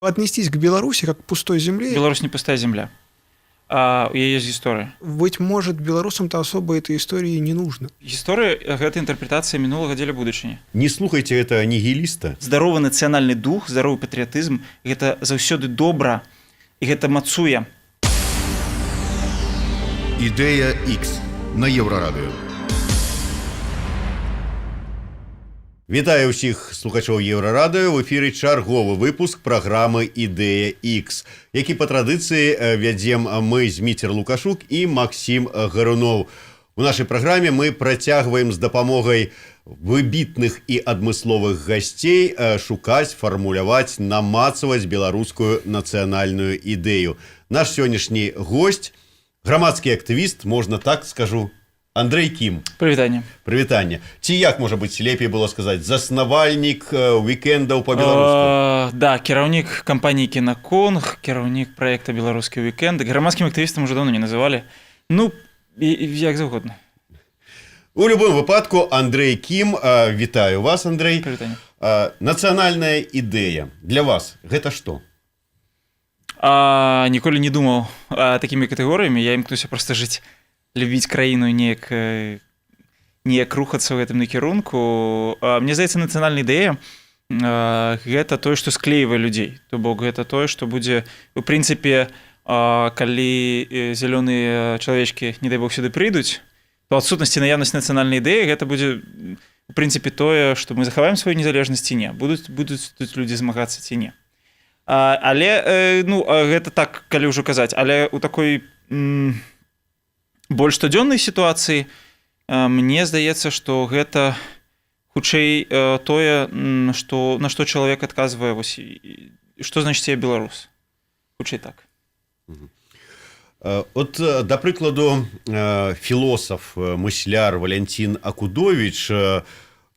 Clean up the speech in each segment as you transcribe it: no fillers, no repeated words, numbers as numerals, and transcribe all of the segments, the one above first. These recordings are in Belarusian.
Отнестись к Беларуси как к пустой земле. Беларусь не пустая земля. А, у яе ёсць гісторыя. Быть может, белорусам-то особо этой истории не нужно. Гісторыя — гэта інтэрпрэтацыя мінулага дзеля будучыні. Не слухайте это нігіліста. Здаровы нацыянальны дух, здаровы патрыятызм — гэта заўсёды добра і гэта мацуе. Ідэя X на Еўрарадыё. Вітаю ўсіх слухачоў Еўрарадыё. В эфіры чарговы выпуск праграмы «Ідэя X», які па традыцыі вядзем мы, Зміцер Лукашук і Максім Гаруноў. У нашай праграме мы працягваем з дапамогай выбітных і адмысловых гасцей шукаць, фармуляваць, намацаваць беларускую нацыянальную ідэю. Наш сённяшні гость — грамадскі актывіст, можна так скажу, Андрэй Кім. Прывітанне. Прывітанне. Ці як, можа быць, лепей было сказаць, заснавальнік уікендаў па-беларуску? Да, кіраўнік кампаніі «Кінаконг», кіраўнік праекта «Беларускі уікенд». Грамадскім актывістам уже давно не называлі. Ну, і як заўгодна. У любым выпадку Андрэй Кім, вітаю вас, Андрэй. Прывітанне. Нацыянальная ідэя для вас — гэта што? Ніколі не думаў такімі катэгорыямі. Я імкнуся проста жыць, любіць краіну, неяк рухацца ў гэтым накірунку. Мне здаецца, нацыянальная ідэя — гэта тое, што склейвае людзей. То бок гэта тое, што будзе у прынцыпе, калі зялёныя чалавечкі, не дай бог, сюды прыйдуць, то адсутнасць і наяўнасць нацыянальнай ідэі — гэта будзе у прынцыпе тое, што мы захаваем сваю незалежнасць ці не, будуць тут людзі змагацца ці не. Але, ну, гэта так, калі ўжо казаць, але у такой больш штодзённай сітуацыі, мне здаецца, што гэта хутчэй тое, што на што чалавек адказвае, вось, што значыць «я беларус», хутчэй так. От, да прыкладу, філосаф, мысляр Валянцін Акудович,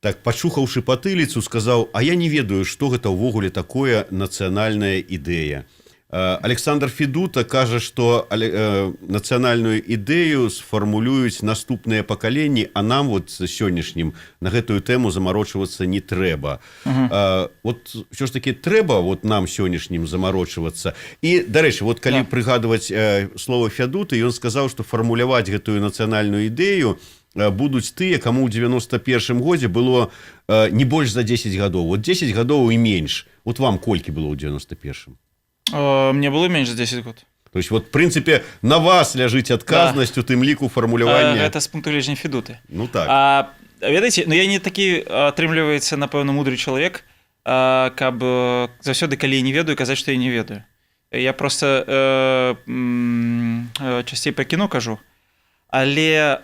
так пачухаўшы патыліцу, сказаў: «А я не ведаю, што гэта ўвогуле такое нацыянальная ідэя». Александр Федута кажа, што нацыянальную ідэю сфармулююць наступныя пакаленні, а нам вот сённяшнім на гэтую тэму замарочвацца не трэба. Вот ўсё ж таки трэба вот нам, сённяшнім, замарочвацца? І, дарэчы, вот калі прыгадваць слова Фядуты, ён сказаў, што фармуляваць гэтую нацыянальную ідэю будуць тыя, каму ў 91 годзе было не больш за 10 гадоў, вот 10 гадоў і менш. Вот вам колькі было ў 91? Мне было менш за 10 год. То есть вот, в прынцыпе, на вас ляжыць адказнасць, у тым ліку фармулявання. Гэта з пункту гледжання Федуты. Ну так. Ведаеце, ну, я не такі, атрымліваецца, напэўна, мудры чалавек, каб заўсёды, калі я не ведаю, казаць, што я не ведаю. Я просто часцей па кіно кажу. Але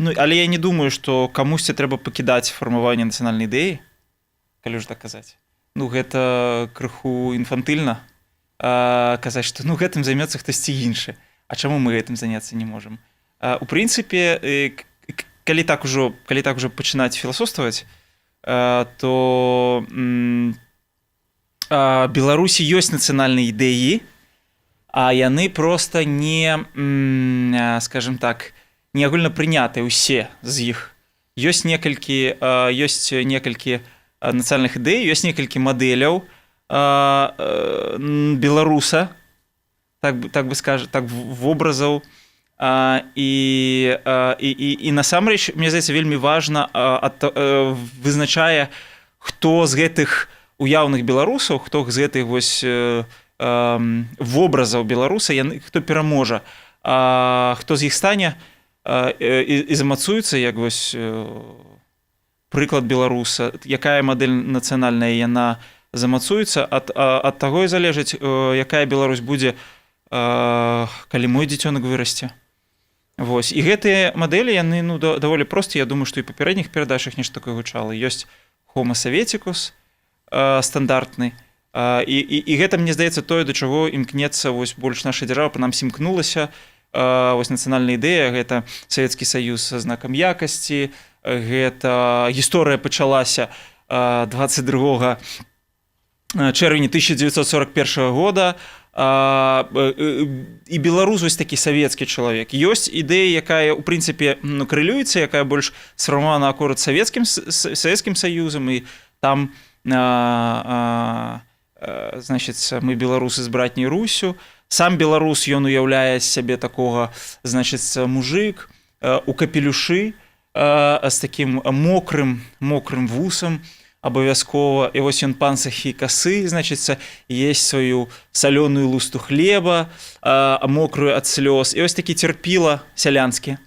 ну, але я не думаю, што камусьці трэба пакідаць фармаванне нацыянальнай ідэі, калі ўжо так казаць. Ну, гэта крыху інфантыльна казаць, што, ну, гэтым займецца хтосьці іншы. А чаму мы гэтым заняцца не можам? У прынцыпе, калі так ужо пачынаць філасофстваваць, то Беларусі ёсць нацыянальныя ідэі, а яны просто не, скажем так, не агульна прынятыя ўсе з іх. Ёсць некалькі нацыянальных ідэй, ёсць некалькі мадэляў беларуса, так бы скажа, так, вобразаў. І насамрэч, мне здаецца, вельмі важна, вызначае, хто з гэтых уяўных беларусаў, хто з гэтых вось вобразаў беларуса, яны, хто пераможа, хто з іх стане і замацуецца як вось прыклад беларуса, якая мадэль нацыянальная, яна замацуецца, ад таго і залежыць, якая Беларусь будзе, калі мой дзіцёнак вырасце. Вось. І гэтыя мадэлі, яны, ну, даволі простыя. Я думаю, што і папярэдніх перадачах нешта такое гучала. Ёсць Homo советикус стандартны, і гэта, мне здаецца, тое, да чаго імкнецца вось больш наша дзяржава, прынамсі імкнулася. Вось нацыянальная ідэя — гэта Савецкі Саюз са знакам якасці, гэта гісторыя пачалася 22 чэрвеня 1941 года, і беларус вось такі савецкі чалавек. Ёсць ідэя, якая у прынцыпе, ну, карэлюецца, якая больш сфармавана акурат Савецкім Саюзам, і там Значыць, мы беларусы з братняй Русю. Сам беларус, ён уяўляе сябе такога, значыць, мужик у капелюшы, з таким мокрым мокрым вусам абавязкова, і вось ён панцахі, касы, значыцца, есть сваю салёную лусту хлеба, мокрую ад слёз, і ось такі цярпіла сялянскі.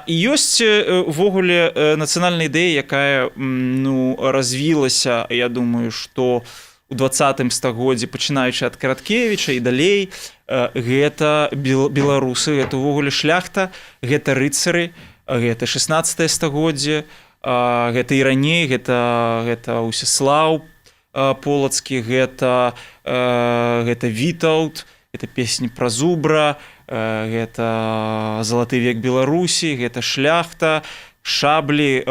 І ёсць увогуле нацыянальная ідэя, якая ну, развілася, я думаю, што у 20-м стагоддзі, пачынаючы ад Караткевіча і далей. Гэта беларусы, гэта увогуле шляхта, гэта рыцары, гэта 16 стагоддзе, гэта і раней, гэта Усяслаў Полацкі, гэта Вітаўт, это песні пра зубра, гэта залаты век Беларусі, гэта шляхта, шаблі,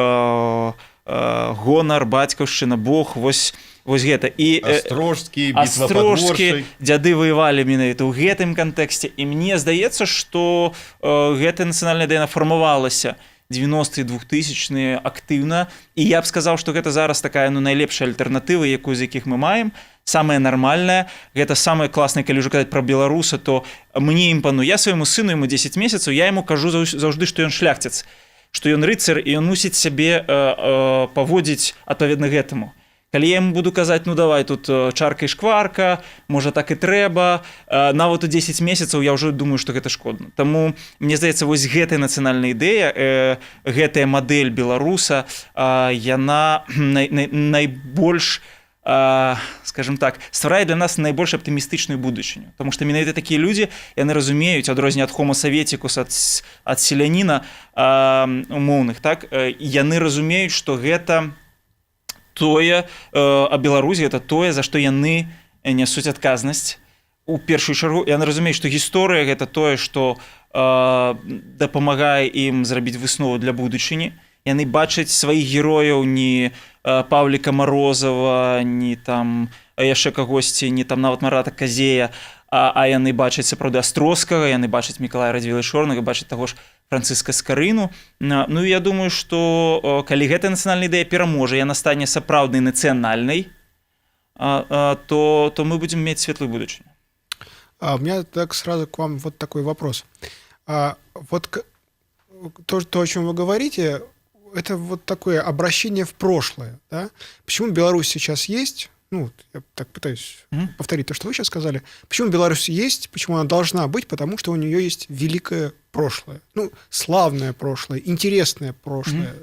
гонар, бацькаўшчына, Бог, вось гэта і Астрожскі. Астрожскі, дзяды ваявалі менавіта ў гэтым кантэксце. І мне здаецца, што гэта нацыянальная ідэя фармавалася 90-е, 2000-е актыўна, і я б сказаў, што гэта зараз такая, ну, найлепшая альтэрнатыва, якую з якіх мы маем, самая нармальная. Гэта самае класнае. Калі ўжо казаць пра беларуса, то мне імпану, я свайму сыну, ему 10 месяцаў, я ему кажу заўжды, што ён шляхціц, што ён рыцар і ён мусіць сябе паводзіць адпаведна гэтаму. Калі я ему буду казаць: «Ну давай тут чарка і шкварка, можа, так і трэба», нават у 10 месяцаў, я ўжо думаю, што гэта шкодна. Таму мне здаецца, вось гэтая нацыянальная ідэя, гэтая мадэль беларуса, яна найбольш, скажем так, стварае для нас найбольш аптымістычную будучыню. Таму што менавіта такія людзі, яны разумеюць, адрозненне ад хома саветікус, ад селяніна умоўных, так, яны разумеюць, што гэта тое, а Беларусь — гэта тое, за што яны нясуць адказнасць у першую чаргу. Яны разумеюць, што гісторыя — гэта тое, што дапамагае ім зрабіць выснову для будучыні. Яны бачаць сваіх герояў не Паўліка Марозава, не там яшчэ кагосьці, не там нават Марата Казея, а яны бачаць сапраўды Астрожскага, яны бачаць Мікалая Радзівіла Чорнага, бачаць таго ж Францыска Скарыну. Ну, я думаю, што калі гэта нацыянальная ідэя пераможа, яна стане сапраўднай нацыянальнай, то мы будзем мець светлую будучыню. У меня так сразу к вам вот такой вопрос. Вот то, о чем вы говорите, это вот такое обращение в прошлое. Да? Почему Беларусь сейчас есть? Ну, вот я так пытаюсь повторить то, что вы сейчас сказали. Почему Беларусь есть, почему она должна быть? Потому что у нее есть великое прошлое. Ну, славное прошлое, интересное прошлое.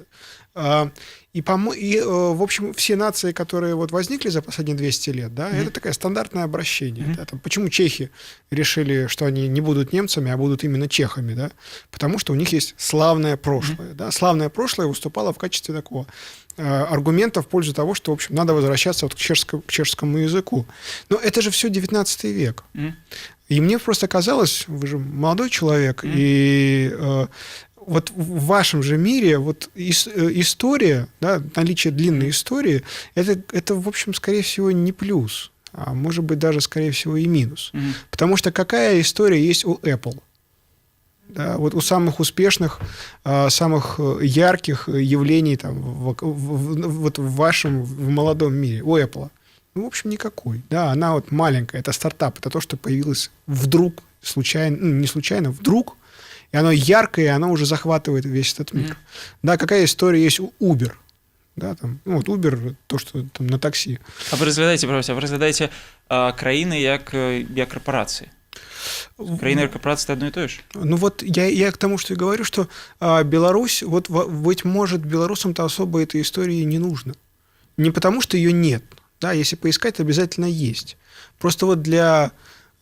И, в общем, все нации, которые вот возникли за последние 200 лет, да, это такое стандартное обращение. Да, там, почему чехи решили, что они не будут немцами, а будут именно чехами, да? Потому что у них есть славное прошлое. Да? Славное прошлое выступало в качестве такого аргумента в пользу того, что, в общем, надо возвращаться вот к чешскому языку. Но это же все 19 век. И мне просто казалось, вы же молодой человек, и вот в вашем же мире вот история, да, наличие длинной истории, это, в общем, скорее всего, не плюс, а может быть, даже, скорее всего, и минус. Потому что какая история есть у Apple? Да, вот у самых успешных, самых ярких явлений там, вот в вашем в молодом мире, у Apple? Ну, в общем, никакой. Да, она вот маленькая, это стартап, это то, что появилось вдруг, случайно, ну, не случайно, вдруг, и оно яркое, и оно уже захватывает весь этот мир. Да, какая история есть у Uber? Да, там, ну, вот Uber, то, что там на такси. А вы разглядаеце, прабачце, а вы разглядаеце краіны як карпарацыі? Краіны і карпарацыі — это одно и то же? Ну вот я к тому, что и говорю, что Беларусь, вот, быть может, белорусам-то особо этой истории не нужно. Не потому, что ее нет. Да, если поискать, обязательно есть. Просто вот для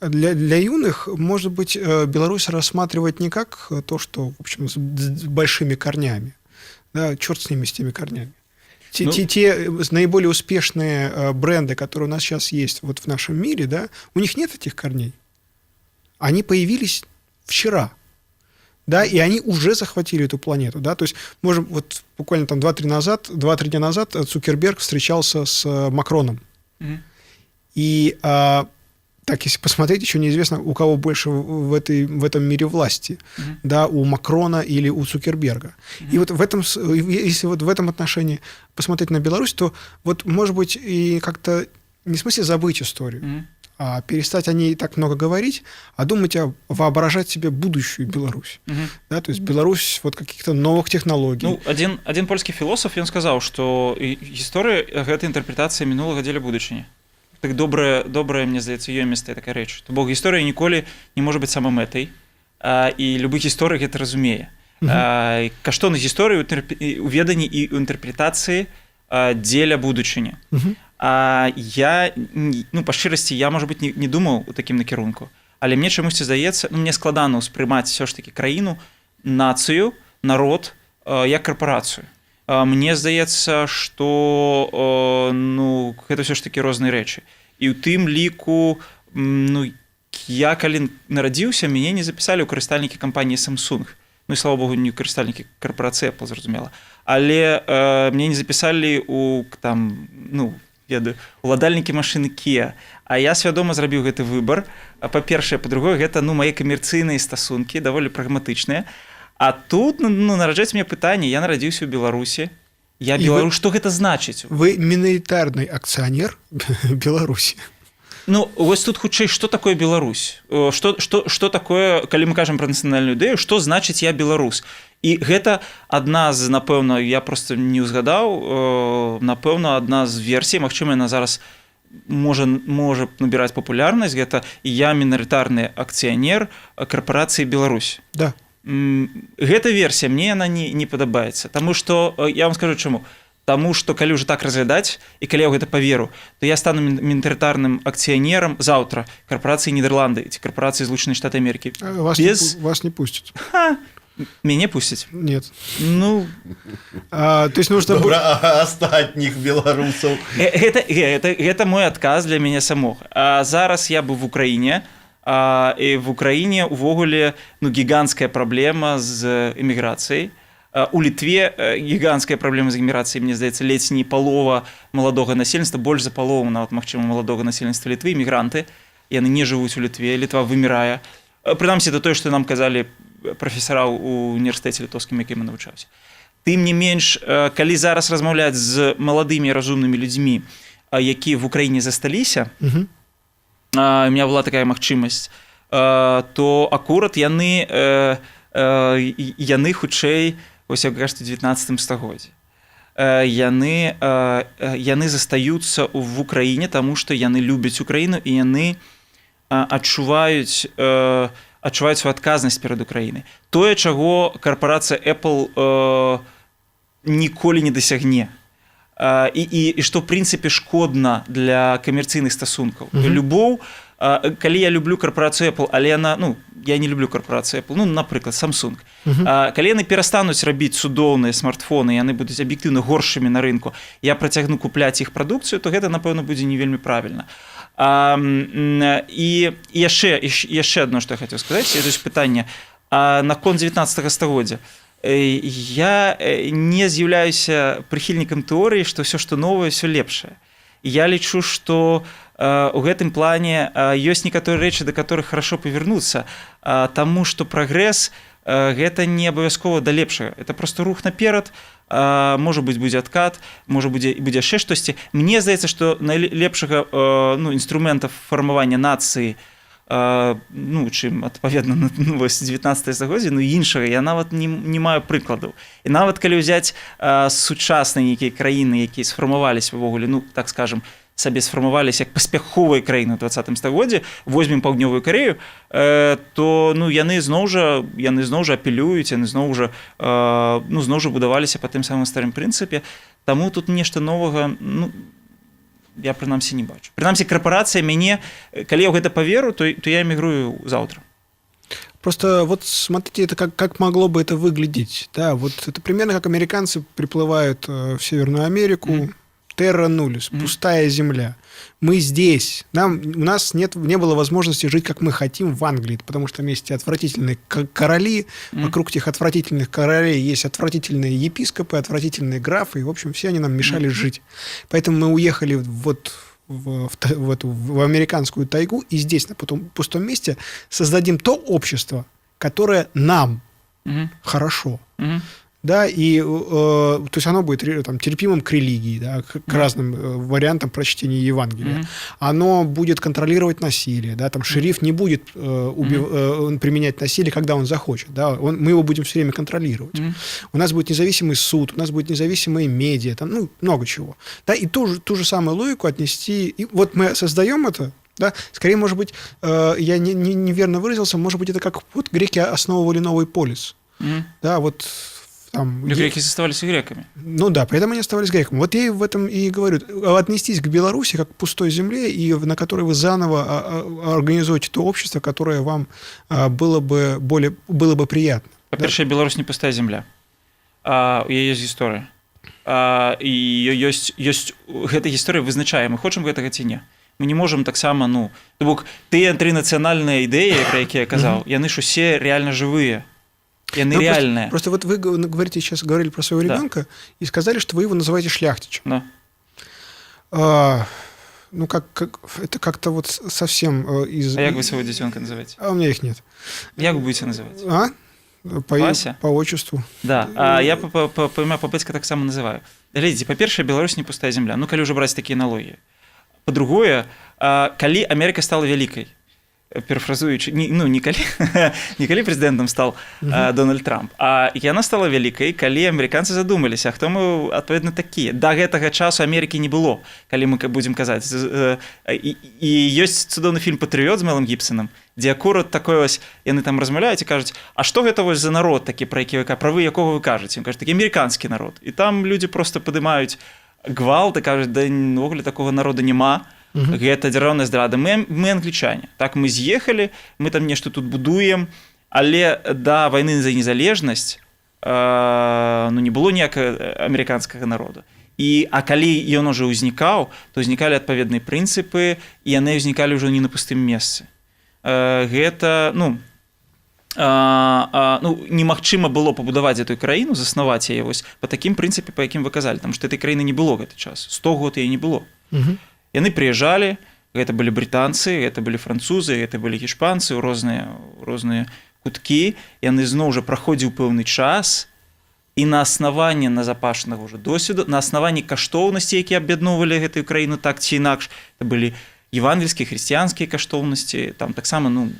юных, может быть, Беларусь рассматривать не как то, что, в общем, с большими корнями. Да, черт с ними, с теми корнями. Те, Ну- те наиболее успешные бренды, которые у нас сейчас есть вот в нашем мире, да, у них нет этих корней. Они появились вчера. Да, и они уже захватили эту планету, да, то есть можем вот буквально там 2-3 дня назад Цукерберг встречался с Макроном. И Так, если посмотреть, еще неизвестно, у кого больше в этом мире власти, да, у Макрона или у Цукерберга. И вот в этом, если вот в этом отношении посмотреть на Беларусь, то вот, может быть, и как-то не в смысле забыть историю, а перестать о ней так много говорить, а думать, воображать себе будущую Беларусь. Да, то есть Беларусь вот каких-то новых технологий. Ну, адзін польскі філосаф, ён сказаў, што гісторыя — гэта інтэрпрэтацыя мінулага дзеля будучыні. Так, добрая, мне здаецца, ёмістая такая рэч. То бок гісторыя ніколі не можа быць самамэтай, і любы гісторык гэта разумее. Каштоўнасць гісторыі ў веданні і ў інтэрпрэтацыі дзеля будучыні. А я, ну, па шчырасці, я, можа быть, не думаў у такім накірунку, але мне чамусьці здаецца, ну, мне складана ўспрымаць все ж таки краіну, нацыю, народ як карпарацыю. Мне здаецца, что ну, гэта все ж таки розныя рэчы, і ў тым ліку ну, я калі нарадзіўся, мяне не запісалі ў карыстальнікі кампаніі Samsung. Ну і слава богу, не карыстальнікі карпарацыі Apple, зразумела, але мне не запісалі у там, ну, ведаю, уладальнікі машыны Kia. А я свядома зрабіў гэты выбар, па-першае. Па-другое, гэта, ну, мае камерцыйныя стасункі, даволі прагматычныя. А тут, ну, нараджаць мне пытанне: я нарадзіўся ў Беларусі, я беларус, что гэта значыць? Вы миноритарный акционер Беларуси. Ну, вось тут хутчэй, что такое Беларусь? Что такое, калі мы кажам про нацыянальную ідэю, что значыць «я беларус»? І гэта адна з, напэўна, я просто не ўзгадаў, напэўна, адна з версій, магчыма, яна зараз можа набіраць папулярнасць, гэта «я мінарытарны акцыянер карпарацыі Беларусь». Гэта версія, мне яна не падабаецца. Таму что я вам скажу чаму. Таму что калі ўжо так разглядаць і калі я ў гэта паверу, то я стану мінарытарным акцыянерам заўтра карпарацыі Нідерланды ці карпарацыі Злучаныя Штаты Амерыкі. Вас, Без не, вас не пустят. Ха, мяне пусцяць? Нет. Ну. То есть нужно Добра, а астатніх беларусаў? Гэта мой адказ для мяне самога. А зараз я быў в Украіне, і в Украіне увогуле, ну, гіганцкая праблема з эміграцыяй. У Літве гіганцкая праблема з эміграцыяй. Мне здаецца, ледзь не палова маладога насельніцтва, больш за палову нават, магчыма, маладога насельніцтва Літвы — мігранты, яны не жывуць у Літве, Літва вымірае. Прынамсі, это тое, што нам казалі прафесара ў універсітэце літоўскім, якім я навучаўся. Тым не менш, калі зараз размаўляць з маладымі разумнымі людзьмі, якія в Украіне засталіся, у меня была такая магчымасць, то акурат яны хутчэй, ось як кажуць, у 19 стагоддзі яны застаюцца в Украіне, таму што яны любяць Украіну і яны адчуваюць сваю адказнасць перад Украінай, тое, чаго карпарацыя Apple ніколі не дасягне і што, в прынцыпе, шкодна для камерцыйных стасункаў. Любоў, калі я люблю карпарацыю Apple, але яна, ну, я не люблю карпарацыю Apple, ну, напрыклад, Samsung, калі яны перастануць рабіць цудоўныя смартфоны, яны будуць аб'ектыўна горшымі на рынку, я працягну купляць іх прадукцыю, то гэта, напэўна, будзе не вельмі правільна. І яшчэ одно, што я хацеў сказаць, это пытанне наконт 19 стагоддзя. Я не з'яўляюся прыхільнікам тэорыі, што ўсё, што новае, все лепшае. Я лічу, што у гэтым плане ёсць некаторыя рэчы, да которых хорошо павярнуцца, таму што прагрэс — гэта не абавязкова да лепшага, это просто рух наперад. Можа быть, будзе адкат, можа, будзе яшчэ штосьці. Мне здаецца, што найлепшага, ну, інструмента фармавання нацыі, ну, чым адпаведна, ну, вось 19 стагоддзя, ну, іншага я нават не маю прыкладаў. І нават калі ўзяць сучасныя нейкія краіны, якія сфармаваліся ўвогуле, ну, так скажем, сабе сфармаваліся як паспяховыя краіны ў 20 стагоддзі, возьмем Паўднёвую Карею, то, ну, яны зноў жа апелююць, яны зноў жа, ну, зноў жа будаваліся па тым самым старым прынцыпе. Таму тут нешта новага, ну, я прынамсі не бачу. Прынамсі, карпарацыя мяне, калі я ў гэта паверу, то я эмігрую заўтра. Просто вот смотрите, это как могло бы это выглядеть. Да, вот это примерно как американцы приплывают в Северную Америку, terra nullius, пустая земля. Мы здесь. У нас не было возможности жить, как мы хотим, в Англии, потому что там есть отвратительные короли, вокруг этих отвратительных королей есть отвратительные епископы, отвратительные графы, и, в общем, все они нам мешали жить. Поэтому мы уехали вот в американскую тайгу и здесь, на потом пустом месте, создадим то общество, которое нам хорошо. Да, и то есть оно будет там, терпимым к религии, да, к разным вариантам прочтения Евангелия. Оно будет контролировать насилие, да, там шериф не будет применять насилие, когда он захочет, да, мы его будем все время контролировать. У нас будет независимый суд, у нас будет независимые медиа, там, ну, много чего. Да, и ту же самую логику отнести, и вот мы создаем это, да, скорее, может быть, я неверно выразился, может быть, это как вот греки основывали новый полис. Да, вот там. Но греки оставались греками. Ну да, при этом они оставались греками. Вот я и в этом и говорю. Отнестись к Беларуси как к пустой земле, и на которой вы заново организуете то общество, которое вам было бы приятно. Па-першае, Беларусь не пустая земля. У яе ёсць гісторыя. І ёсць гэта гісторыя вызначае, мы хочам гэтага ці не. Мы не можам таксама, ну, то бок тыя тры нацыянальныя ідэі, пра якія я казаў, яны ж усе реально жывыя. Яны Ну, реальныя. Просто вот вы говорите сейчас, говорили про своего ребенка и сказали, что вы его называете шляхтичем. Да. Ну, как это как-то вот совсем из. А як вы свайго дзіцёнка называеце? А у меня их нет. Як вы будете называць? А? Вася? По отчеству. Да, а я па імя, па бацька таксама называю. Глядзіце, па-першае, Беларусь не пустая земля. Ну, калі ўжо браць такія аналогіі. Па-другое, калі Амерыка стала вялікай, перафразуючы, не, ну, не калі прэзідэнтам стал Дональд Трамп, а яна стала вялікай, калі амерыканцы задумаліся, а хто мы, адпаведна, такія. Да гэтага часу Амерыкі не было, калі мы будзем казаць. І ёсць цудоўны фільм «Патрыёт» з Мелам Гібсонам, дзе акурат такое вось, яны там размаўляюць і кажуць: «А што гэта вось за народ такі, пра які вы пра вы якога вы кажаце?» Кажуць, такі амерыканскі народ. І там людзі просто падымаюць гвалт і кажуць: «Да увогуле такога народа няма, гэта дзяржаўная здрада, мы англічане, так, мы з'ехалі, мы там нешта тут будуем». Але да вайны за незалежнасць ну, не было ніякага амерыканскага народа. І а калі ён уже ўзнікаў, то ўзнікалі адпаведныя прынцыпы, і яны ўзнікалі ўжо не на пустым месцы. Гэта ну, ну, немагчыма было пабудаваць эту краіну, заснаваць яе вось по такім прынцыпе, па якім вы казалі, там што этой краіны не было гэты час, 100 год яе не было. Яны прыязджалі, гэта былі брытанцы, гэта былі французы, гэта былі гішпанцы ў розныя куткі. Яны зноў жа, праходзіў пэўны час, і на аснаванні назапашанага ўжо досведу, на аснаванні каштоўнасці, якія аб'ядноўвалі гэтую краіну так ці інакш, это былі евангельскія, хрысціянскія каштоўнасці, там таксама, ну,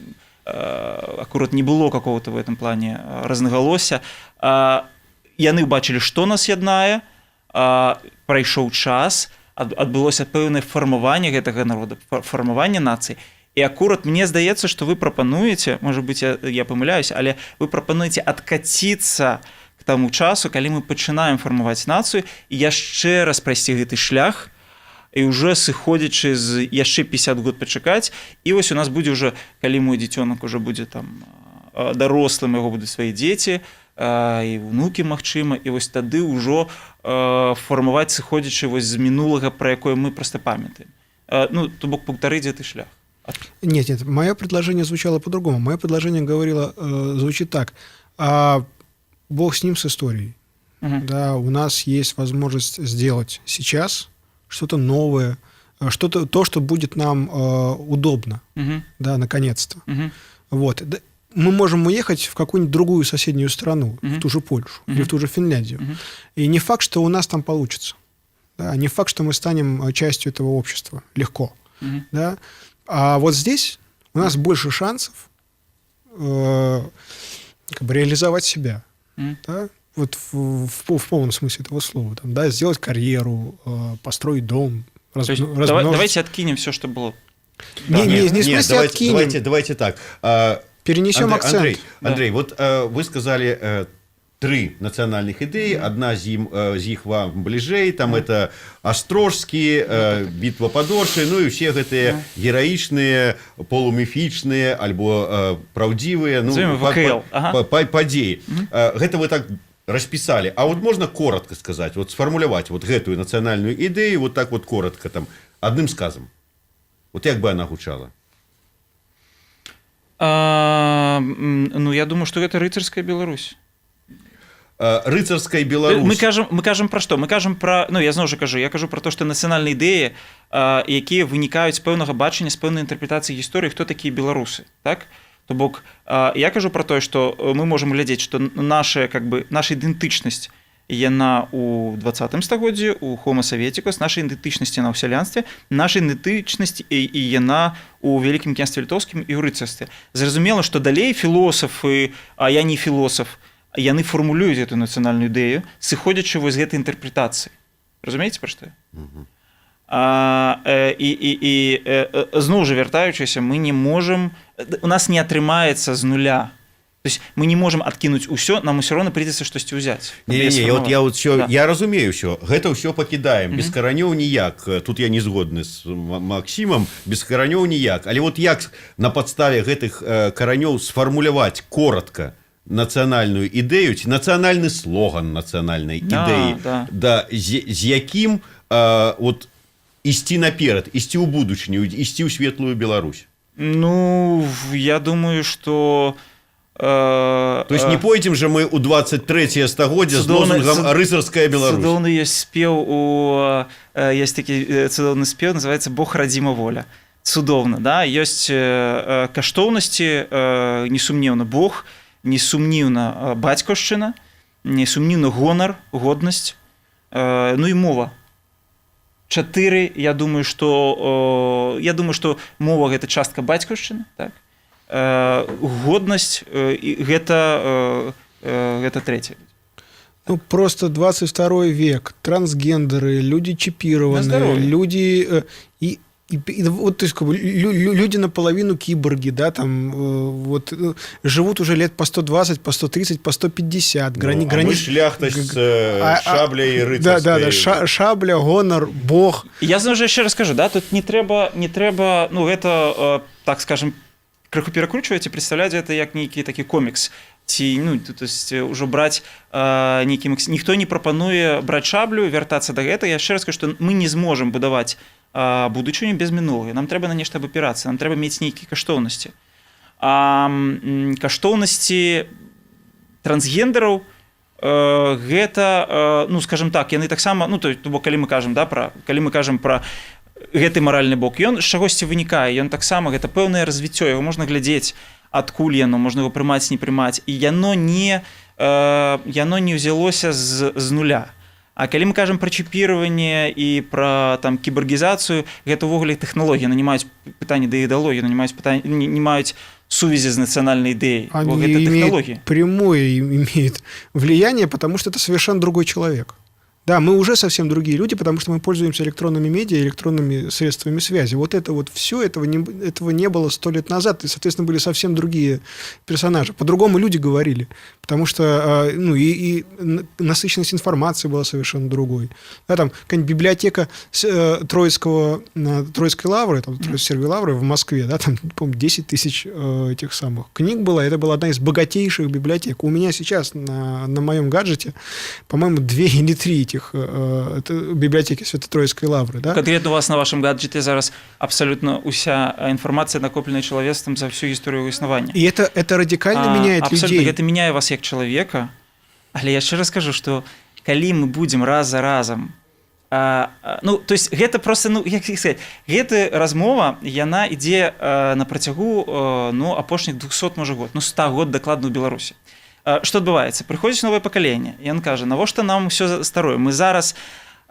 акурат не было какого-то в этом плане разнагалосся. Яны ўбачылі, што нас яднае, прайшоў час, адбылося пэўнае фармаванне гэтага народа, фармаванне нацыі. І акурат мне здаецца, што вы прапануеце, может быть, я памыляюсь, але вы прапануеце адкаціцца к таму часу, калі мы пачынаем фармаваць нацыю, і яшчэ раз прайсці гэты шлях, і уже сыходзячы з яшчэ 50 год пачакаць, і вось у нас будзе уже, калі мой дзіцёнак уже будзе там дарослым, яго будуць свае дзеці і унукі, магчыма, і вось тады ўжо фармаваць, сыходзячы вось з мінулага, пра якое мы просто памятаем. Ну, то бок паўтарыць гэты шлях. Нет, нет, мое предложение звучало по-другому. Мое предложение звучит так. Бог с ним, с историей. Да, у нас есть возможность сделать сейчас что-то новое, что-то, то, что будет нам удобно, да, наконец-то. Вот. Да, мы можем уехать в какую-нибудь другую соседнюю страну, в ту же Польшу или в ту же Финляндию. И не факт, что у нас там получится. Да, не факт, что мы станем частью этого общества легко. Да? А вот здесь у нас больше шансов как бы реализовать себя. Да? Вот в полном смысле этого слова. Там, да, сделать карьеру, построить дом, То есть размножить. Давайте откинем все, что было. Не, не, не в Нет, смысле давайте, откинем. давайте так. Перенесем Андрей, акцент. Андрей, Да. Андрей, вот вы сказали тры нацыянальных ідэі, адна з іх вам бліжэй, там это Астрожскі, бітва пад Оршай, ну і ўсе гэтыя гераічныя, полуміфічныя альбо праўдзівыя, ну, Назовем ВКЛ. Ага. падзеі. Гэта вы так распісалі. А вот можно коротко сказать, вот сфармуляваць вот гэтую нацыянальную ідэю вот так вот коротко, там, адным сказам? Вот як бы она гучала? Ну, я думаю, что гэта рыцарская Беларусь. рыцарскай Беларуси. Мы кажам пра што? Мы кажам пра, ну, я зноў жа кажу, я кажу пра то, што нацыянальныя ідэі, якія вынікаюць з пэўнага бачання, з пэўнай інтэрпрэтацыі гісторыі, хто такія беларусы, так? То бок я кажу пра тое, што мы можам глядзець, што наша, как бы, наша ідэнтычнасць, яна ў 20 стагоддзі у хома советикус, наша ідэнтычнасць яна ў сялянстве, наша ідэнтычнасць і яна у Вялікім Княстве Літоўскім і ў рыцарстве. Зразумела, што далей філосафы, а я не філосаф, яны фармулююць эту нацыянальную ідэю, сыходзячы вось з гэтай інтэрпрэтацыі. Разумееце, пра што я? І зноў жа вяртаючыся, мы не можам, у нас не атрымаецца з нуля. То есть мы не можем адкінуць усё, нам усё роўна прыйдзецца штосьці ўзяць. Не, я вот всё, Да. я разумею всё. Гэта ўсё пакідаем. Без каранёў ніяк. Тут я не згодны з Максімам, без каранёў ніяк. Але вот як на падставе гэтых каранёў сфармуляваць коротко нацыянальную ідэю ці нацыянальны слоган нацыянальнай ідэі, да, з якім вот ісці наперад, ісці ў будучыню, ісці ў светлую Беларусь? Ну, я думаю, что То есть не пойдзем же мы ў 23 стагоддзя з лозунгам «Рыцарская Беларусь». Цудоўны ёсць спеў у есть такі цудоўны спеў, называется «Бог, радзіма, воля». Цудоўна, да? Ёсць каштоўнасці, несумнеўна, Бог, несумнеўна, бацькаўшчына, несумнеўна, гонар, годнасць, ну і мова. Чатыры. Я думаю, что мова — гэта частка бацькаўшчыны, так? Годнасць, і гэта трэцяе. Ну, просто 22 век, трансгендеры, люди На чипированные, здоровье. люди и вот, то есть, как бы, люди наполовину киборги, да, там, вот, живут уже лет по 120, по 130, по 150. Ну, а мы шляхта з шабляй Да, рыцарскай. Шабля, гонар, бог. Я зноў жа яшчэ раз кажу, да, тут не трэба, ну, гэта, так скажем, крыху перакручваць і прадстаўляць гэта як нейкі такі комікс ці, ну, то есть ўжо браць нейкі ніхто не прапануе браць шаблю, вяртацца да гэта. Я яшчэ раз кажу, што мы не зможам будаваць будучыню без мінулага. Нам трэба на нешта абапірацца, нам трэба мець нейкія каштоўнасці. А каштоўнасці трансгендераў, гэта, ну, скажем так, яны таксама, ну, то бок калі мы кажам, да, пра калі мы кажам пра гэты маральны бок, ён з чагосьці вынікае, ён таксама, гэта пэўнае развіццё, яго можна глядзець, адкуль яно, можна его прымаць, не прымаць, і яно не ўзялося з нуля. А калі мы кажам пра чыпіраванне і пра там кібаргізацыю, гэта ўвогуле тэхналогіі, яны не маюць пытання да ідэалогіі, не маюць пытання, не маюць сувязі з нацыянальнай ідэяй. Они Бо гэта тэхналогіі. Имеют прямое имеют влияние, потому что это совершенно другой человек. Да, мы уже совсем другие люди, потому что мы пользуемся электронными медиа, электронными средствами связи. Вот это вот все, этого не было 100 лет назад, и, соответственно, были совсем другие персонажи. По-другому люди говорили, потому что ну, и насыщенность информации была совершенно другой. Да, там какая-нибудь библиотека Троицкой лавры, там, Троице-Сергиевой лавры в Москве, да, там, по-моему, 10 тысяч этих самых книг было, это была одна из богатейших библиотек. У меня сейчас на моем гаджете, по-моему, две или три этих это библиотеки Свято-Троицкой лавры, да? Конкретно у вас на вашем гаджете зараз абсолютно уся інфармацыя, накопленая чалавецтвам за всю гісторыю існавання. И это радикально меняет Абсолютно, людей. Гэта мяняе вас як чалавека, але я яшчэ раз скажу, что калі мы будзем раз за разам, ну, то есть гэта просто, ну, як сказать, гэты размова, яна ідзе на працягу ну, апошніх 200, можа, год, ну, 100 год дакладна ў Беларусі. Что адбываецца? Прыходзіць новае пакаленне, ён кажа: «Навошта нам усё старое? Мы зараз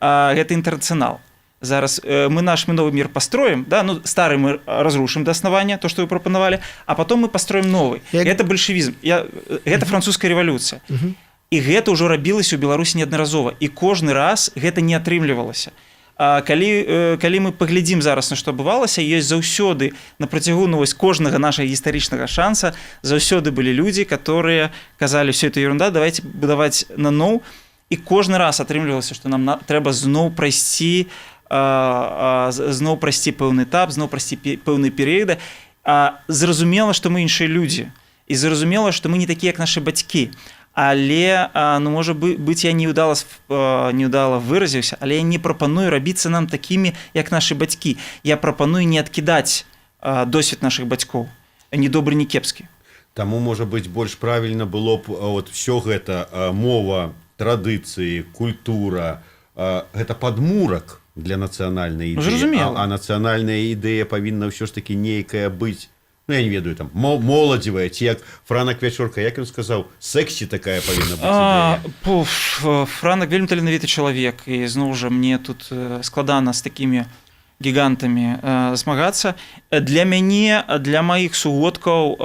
гэты інтэрнацыянал, зараз мы наш, мы новый мир построим, да, ну, старый мы разрушим до основания, то, что вы прапанавалі, а потом мы построим новый». Это большевизм, гэта французская рэвалюцыя. І гэта ўжо рабілася ў Беларусі неаднаразова, і кожны раз гэта не атрымлівалася. А калі мы паглядзім зараз на што адбывалася, ёсць заўсёды на працягу, ну, вось кожнага нашага гістарычнага шанса заўсёды былі людзі, которые казалі: «Все это ерунда, давайте будаваць наноў». І кожны раз атрымлівалася, што нам трэба зноў прайсці пэўны этап, зноў прайсці пэўны перыяды. Зразумела, што мы іншыя людзі, і зразумела, што мы не такія, як нашы бацькі, але ну, можа быць, я неўдала выразіўся, але я не прапаную рабіцца нам такімі, як нашы бацькі. Я прапаную не адкідаць досвед нашых бацькоў, ні добры, ні кепскі. Таму, можа быць, больш правільна было б вот все гэта: мова, традыцыі, культура, гэта падмурак для нацыянальнай Ну, ідэі. зразумела. А нацыянальная ідэя павінна ўсё ж таки нейкая быць, ну, я не ведаю, там, моладзевая, ці як Франак Вячорка, як ён сказаў, сексі такая павінна быць ідэя. Пуф, Франак вельмі таленавіты чалавек, і зноў жа мне тут складана з такімі гігантамі змагацца. Для мяне, для маіх сугодкаў,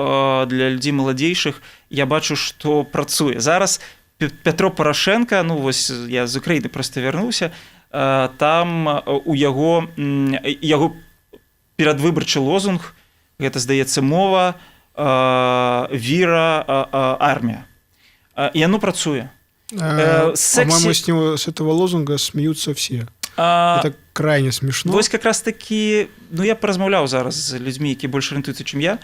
для людзей маладзейшых, я бачу, што працуе зараз Пятро Парашэнка. Ну вось я з Украіны просто вярнуўся, там у яго яго перадвыбарчы лозунг, гэта, здаецца, мова, віра, армія. І яно працуе. Секси- По-моему, с него, с этого лозунга смеются все. Это крайне смешно. Вось как раз таки, ну, я паразмаўляў зараз з людзьмі, які больш арыентуюцца, чым я.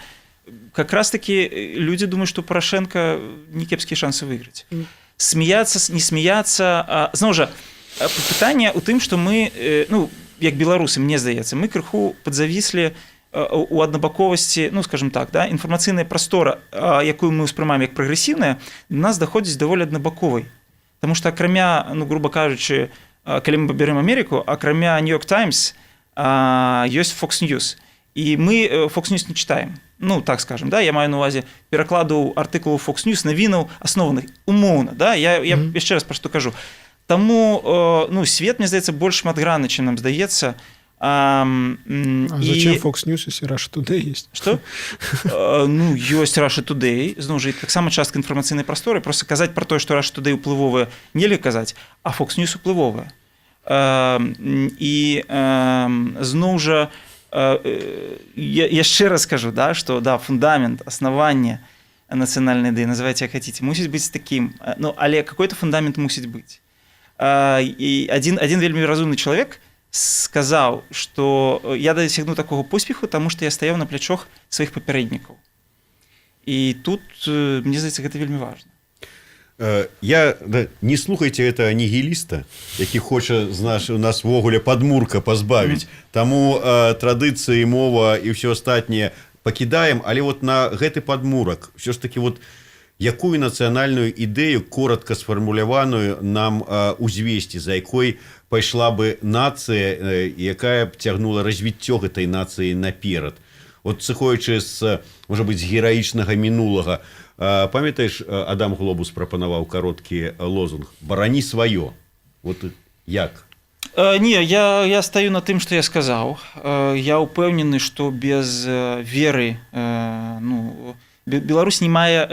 Как раз таки людзі думаюць, што Парашэнка не кепскія шансы выйграць. Смеяться, не смеяться, зноў жа, пытанне у тым, што мы, ну, як беларусы, мне здаецца, мы крыху падзавіслі у аднабаковасці, ну, скажем так, да, інфармацыйная прастора, якую мы ўспрымаем як прагрэсіўная, до нас даходзіць даволі аднабаковай. Таму што акрамя, ну, грубо кажучы, калі мы бярэм Амерыку, акрамя New York Times ёсць Fox News. І мы Fox News не читаем. Ну, так скажем, да, я маю на увазе перакладу артыкулаў Fox News, навінаў аснованых умоўна, да, я яшчэ раз пра што кажу. Таму ну, свет, мне здаецца, больш шматгранны, чым нам здаецца. А зачем Fox News, если Russia Today есть? Что? Ну, ёсць Russia Today, зноў жа, і таксама частка інфармацыйнай прасторы. Просто казаць пра тое, што Russia Today уплывовая, нельга казаць, а Fox News уплывовая. І зноў жа, я яшчэ раз скажу, да, што да, фундамент, основание нацыянальнай ідэі, называйте як хотите, мусіць быць такім, ну, але какой-то фундамент мусіць быць. І адзін вельмі разумны чалавек сказаў, што я дасягну такога поспеху, таму што я стаяў на плячох сваіх папярэднікаў. І тут, мне здаецца, гэта вельмі важна. Я да, не слухайте это нігіліста, які хоча з наш у нас увогуле падмурка пазбавіць. Таму традыцыі, мова і ўсё астатняе пакідаем, але вот на гэты падмурак все ж таки, вот якую нацыянальную ідэю, коротко сфармуляваную, нам узвесці, за якой пайшла бы нацыя, якая б цягнула развіццё гэтай нацыі наперад, вот сыходзячы з, можа быць, з гераічнага мінулага? Памятаеш, Адам Глобус прапанаваў кароткі лозунг: «Барані сваё». Вот як? Не, я стаю на тым, што я сказаў. Я ўпэўнены, што без веры, ну, Беларусь не мае,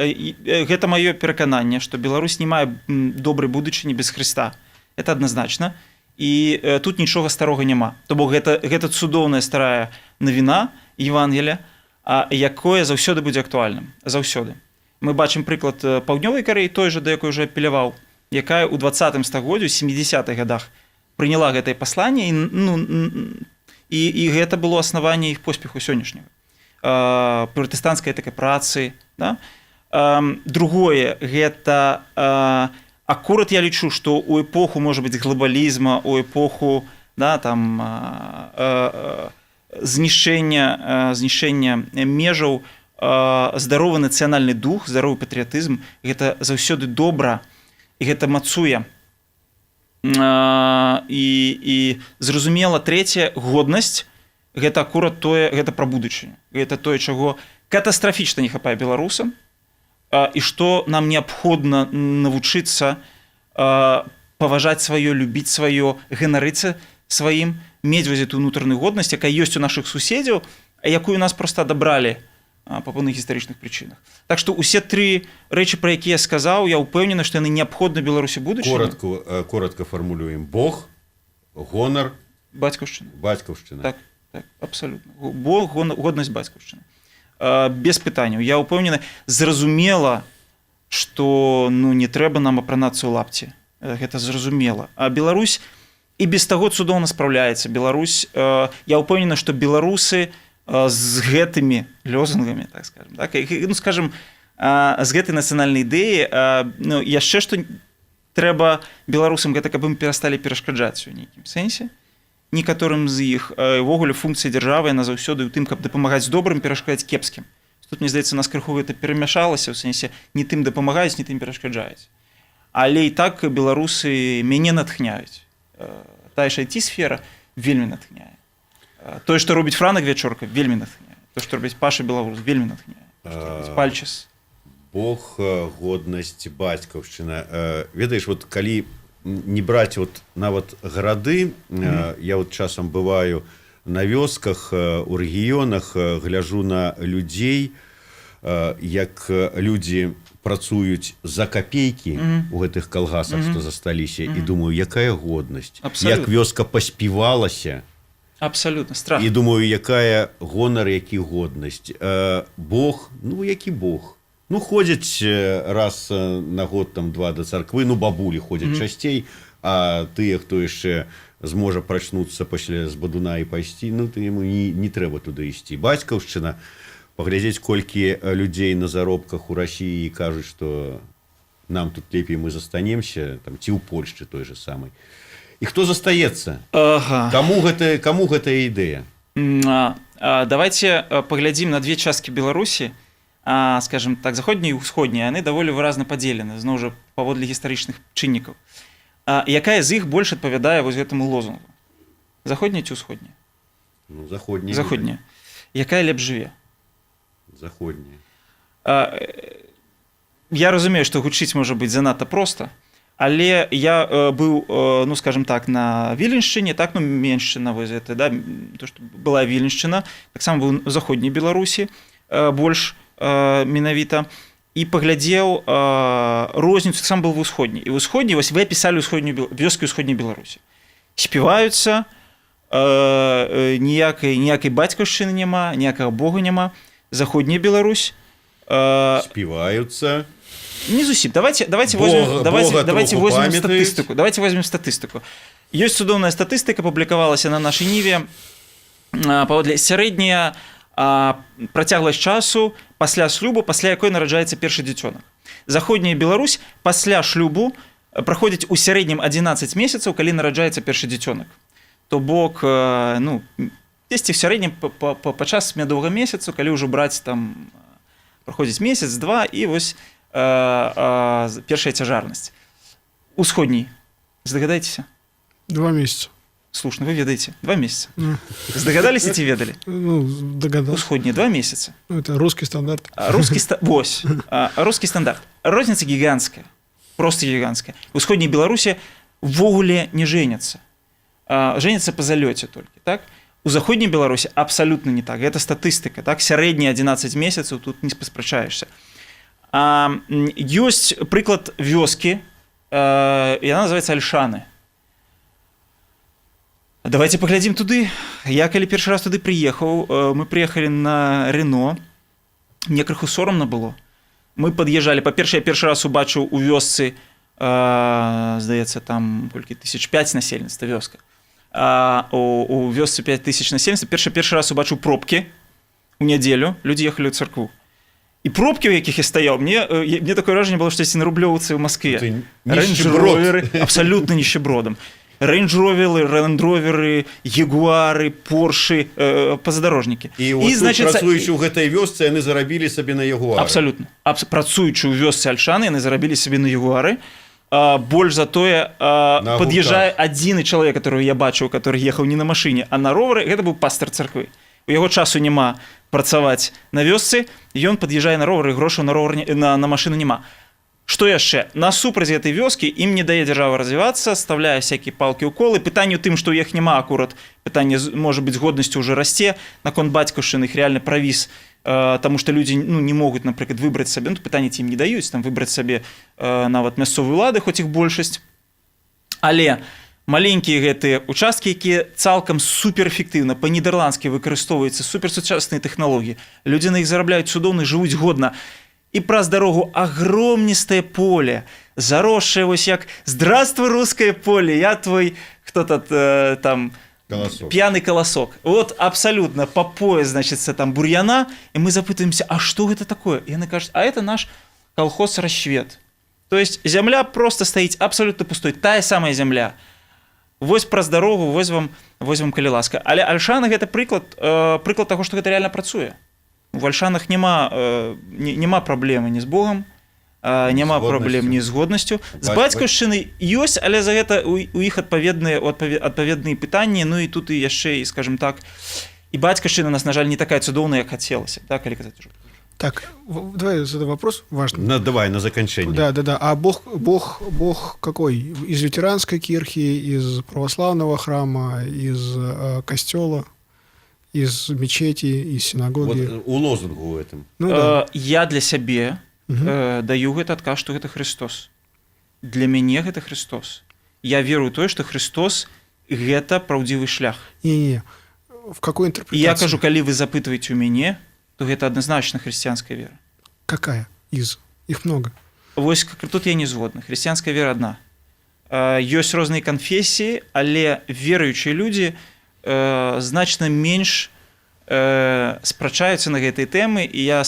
гэта маё перакананне, што Беларусь не мае добрай будучыні без Хрыста. Это адназначна. І тут нічога старога няма. То бок гэта цудоўная старая навіна Евангеля, якое заўсёды будзе актуальным, заўсёды. Мы бачым прыклад Паўднёвай Карэі, той жа, да якой уже апеляваў, якая ў 20 стагоддзю, 70-х годах прыняла гэтае пасланне, і, ну, і гэта было аснаванне іх поспеху сённяшняга, пратэстанцкай такай працы, да? Другое, гэта акурат я лічу, што ў эпоху, можа быць, глобалізма, у эпоху, да, там, знішчэння межаў, здаровы нацыянальны дух, здаровы патрыятызм — гэта заўсёды добра і гэта мацуе. І зразумела, трэцяе, годнасць — гэта акурат тое, гэта пра будучыню, гэта тое, чаго катастрафічна не хапае беларусам, і што нам неабходна навучыцца паважаць сваё, любіць сваё, ганарыцца сваім, мець вось эту унутраную годнасць, якая ёсць у нашых суседзяў, а якую у нас просто адабралі па пэўных гістарычных прычынах. Так што усе тры рэчы, пра якія я сказаў, я ўпэўнены, што яны неабходны Беларусі будучыні. Коротко фармулюем: Бог, гонар, бацькаўшчына. Бацькаўшчына. Так, абсалютна. Бог, годнасць, бацькаўшчына. Без пытанняў. Я ўпэўнены, зразумела, што, ну, не трэба нам апранацца ў лапці. Гэта зразумела. А Беларусь і без таго цудоўна спраўляецца. Беларусь, я ўпэўнены, што беларусы з гэтымі лозунгамі, так скажем, так, і, ну, скажем, з гэтай нацыянальнай ідэі, ну, яшчэ што трэба беларусам, гэта каб ім перасталі перашкаджаць у нейкім сэнсе некаторым з іх. Увогуле функцыя дзяржавы, яна заўсёды ў тым, каб дапамагаць добрым, перашкаджаць кепскім. Тут, мне здаецца, нас крыху гэта перамяшалася, ў сэнсе, не тым дапамагаюць, не тым перашкаджаюць. Але і так беларусы мяне натхняюць. Тая ж IT-сфера вельмі натхняе. Тое, што робіць Франак Вячорка, вельмі натхняе. То, што робіць Паша Беларус, вельмі натхняе. То, што робіць Пальчыс. Бог, годнасць, бацькаўшчына. Ведаеш, вот калі не браць вот нават гарады, я вот часам бываю на вёсках, у рэгіёнах, гляжу на людзей, як людзі працуюць за капейкі у гэтых калгасах, што засталіся, і думаю, якая годнасць, як вёска паспівалася. Абсолютно, страх. І думаю, якая гонар, які годнасць. Бог, ну які Бог? Ну, ходзяць раз на год, там, два да царквы, ну, бабулі ходзяць часцей, а тыя, хто яшчэ зможа прачнуцца пасля з бадуна і пайсці, ну, ты яму не трэба туды ісці. Бацькаўшчына, паглядзець, колькі людзей на заробках у Расіі кажуць, што нам тут лепей, мы застанемся, там, ці ў Польшчы той же самай. І хто застаецца? Каму гэтая ідэя? Давайте паглядзім на две часткі Беларусі, скажем так, заходняя і ўсходняя. Яны даволі выразна падзелены, зноў жа, паводле гістарычных чыннікаў. Якая з іх больш адпавядае вось гэтаму лозунгу? Заходняя ці ўсходняя? Ну, заходняя. Заходняя. Якая лепш жыве? Заходняя. Я разумею, што гучыць, можа быць, занадта проста, але я быў, ну, скажем так, на Віленшчыне, так, ну, Меншчына, вось гэта, да, то, што была Віленшчына, таксама быў у заходняй Беларусі, больш менавіта, і паглядзеў розніцу, таксама быў в усходняй. І ў усходняй, вось вы апісалі ўсходнюю вёскі ўсходняй Беларусі. Співаюцца, ніякай бацькаўшчыны няма, ніякага Бога няма. Заходняя Беларусь Співаюцца. Не зусім. Давайте возьмем, давайте, Бога давайте троху возьмем памятаюць. статыстыку. Давайте возьмем статыстыку. Ёсць цудоўная статыстыка, публікавалася на Нашай Ніве. Паводле сярэдняя працягласць часу пасля шлюбу, пасля якой нараджаецца першы дзіцёнак. Заходняя Беларусь: пасля шлюбу праходзіць у сярэднім 11 месяцаў, калі нараджаецца першы дзіцёнак. То бок, ну, дзесьці в сярэднім падчас мядовага месяцу, калі ўжо браць, там праходзіць месяц, два, і вось першая цяжарнасць. Усходній, здагадайцеся? 2 месяца. Слушна, вы ведаеце, 2 месяца. Ну. Здагадаліся ці ведалі? Ну, догадался. Усходнія 2 месяца. Ну, это русский стандарт. Вось, русский стандарт. Розніца гіганцкая, просто гіганцкая. Усходняй Беларусі увогуле не жэняцца, жэняцца па залёце толькі, так. У заходняй Беларусі абсалютна не так. Гэта статыстыка, так, сярэдні 11 месяцаў, тут не паспрачаешся. Ёсць прыклад вёскі, яна называется Альшаны. Давайте паглядзім туды. Я калі першы раз туды прыехаў, мы прыехалі на Рено, мне крыху сорамна было. Мы пад'язджалі, па-першае, я першы раз убачыў у вёсцы, здаецца, там колькі тысяч, 5 насельніцтва вёска. У вёсцы 5000 насельніцтва, першы раз убачыў пробкі у нядзелю, людзі ехалі ў царкву. І пробкі, у якіх я стаяў, мне такое ўражанне было, што на Рублёўцы ў Маскве. Ты Range нищеброд. Rover, абсолютно нищебродом. Range Rover, Land Rover, Ягуары, Порши, пазадарожнікі. І, вот, значыцца, працуючы ў гэтай вёсцы, яны зарабілі сабе на ягуары. Абсолютно. Працуючы ў вёсцы Альшаны, яны зарабілі сабе на ягуары. Больш за тое, На пад'язджае адзіны чалавек, которого я бачыў, который ехаў не на машыне, а на ровары, гэта быў пастар царквы. У яго часу няма працаваць на вёсцы, ён пад'язджае на ровары, грошаў на ровар, на машыну няма. Што яшчэ? Насупраць гэтай вёскі, ім не дае дзяржава развівацца, стаўляе всякие палкі ў колы. Пытанне ў тым, што ў іх няма акурат, пытанне, можа быць, годнасці ўжо расце, наконт бацькаўшчыны іх рэальна правіс, таму што людзі, ну, не могуць, напрыклад, выбраць сабе, ну, пытанне, ці ім не даюць там выбраць сабе нават мясцовую улады, хоць іх большасць. Але маленькія гэтыя участкі, якія цалкам суперэфектыўна па-нідэрландскі выкарыстоўваюцца, суперсучасныя тэхналогіі, людзі на іх зарабляюць цудоўна, жывуць годна. І праз дарогу агромністае поле, заросшее, вось як «Здравствуй, русское поле, я твой кто то там Колосок. Пьяный колосок». Вот абсолютно по пояс, значит, там бур'яна, и мы запытываемся: а что это такое? И яны кажуць: а это наш колхоз «Рассвет». То есть земля просто стоит абсолютно пустой, тая самая земля. Вось праз дарогу, вось вам, калі ласка. Але Альшана — гэта прыклад таго, што гэта реально працуе. в Альшанах няма няма праблемы ні з Богом, няма З праблем годнасцю. ні з годнасцю, з бацькаўшчыны ёсць, але за гэта у іх адпаведныя пытанні. Ну і тут і яшчэ і, скажем так, і бацькаўшчына у нас, на жаль, не такая цудоўная, як хацелася, так, калі казаць ужо. Так, давай я задам вопрос важный. Давай на заканчэнне. Да. А Бог какой? Из лютеранской кирхи, из православного храма, из костела, из мечети, из Вот, синагоги? у лозунгу этом. Ну да. Я для сябе даю гэты адказ, што гэта Христос. Для мяне гэта Христос. Я веру ў тое, што Христос — гэта праўдзівы шлях. Не-не. В какой І интерпретации? я кажу, калі вы запытваеце у мяне, то гэта адназначна хрысціянская вера. Какая из? Их много. Вось тут я не згодны. Хрысціянская вера адна. Ёсць розныя канфесіі, але веруючыя людзі значна менш спрачаюцца на гэтай тэмы, і я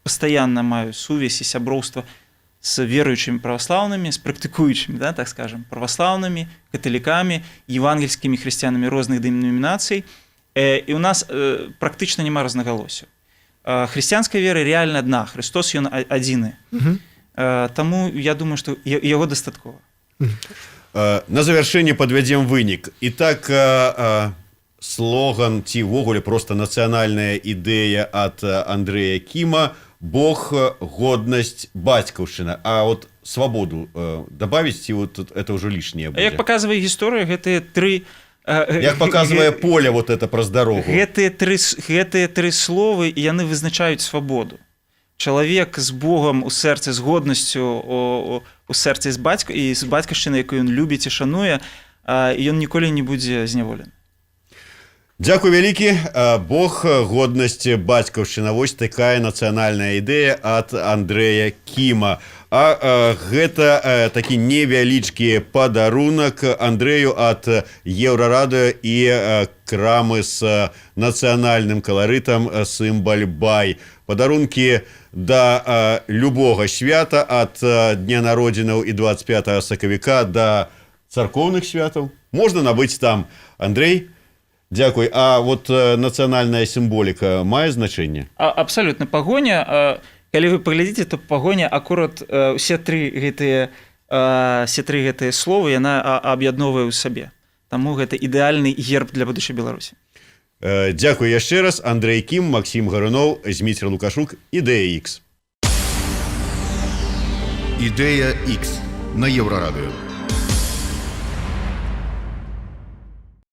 пастаянна маю сувязь і сяброўства з веруючымі праваслаўнымі, з практыкуючымі, да, так скажем, праваслаўнымі, каталікамі, евангельскімі хрысціянамі розных дэнамінацый. І у нас практычна няма рознагалоссяў. Хрысціянская вера реально адна. Христос, ён адзіны. Таму я думаю, што яго дастаткова. На завяршэнне падвядзем вынік. І так, слоган ці ўвогуле просто нацыянальная ідэя ад Андрэя Кіма: Бог, годнасць, бацькаўшчына. А вот свабоду добавить ці вот тут это ўжо лишнее А як будзе? паказвае гісторыя, гэтыя тры Як паказвае поле вот это праз дарогу. Гэтыя тры словы, яны вызначаюць свабоду. Чалавек з Богам у сэрцы, з годнасцю у сэрцы, з бацьку і з бацькаўшчыны, якую ён любіць і шануе, ён ніколі не будзе зняволены. Дзякуй вялікі. Бог, годнасць, бацькаўшчына — вось такая нацыянальная ідэя ад Андрэя Кіма. А гэта такі невялічкі падарунак Андрэю ад Еўрарадыё і крамы з нацыянальным каларытам «Сымбаль Бай». Падарункі да любога свята, ад дня народзінаў і 25 сакавіка да царкоўных святаў, можна набыць там. Андрей, дзякуй. А вот нацыянальная сімволіка мае значэнне? Абсалютна. Пагоня, калі вы паглядзіце, то Пагоня акурат все тры гэтыя словы яна аб'ядноўвае ў сабе. Таму гэта ідэальны герб для будучай Беларусі. Дзякуй яшчэ раз. Андрей Кім, Максім Гаруноў, Зміцер Лукашук, «Ідэя X». Ідэя X на Еўрарадыё.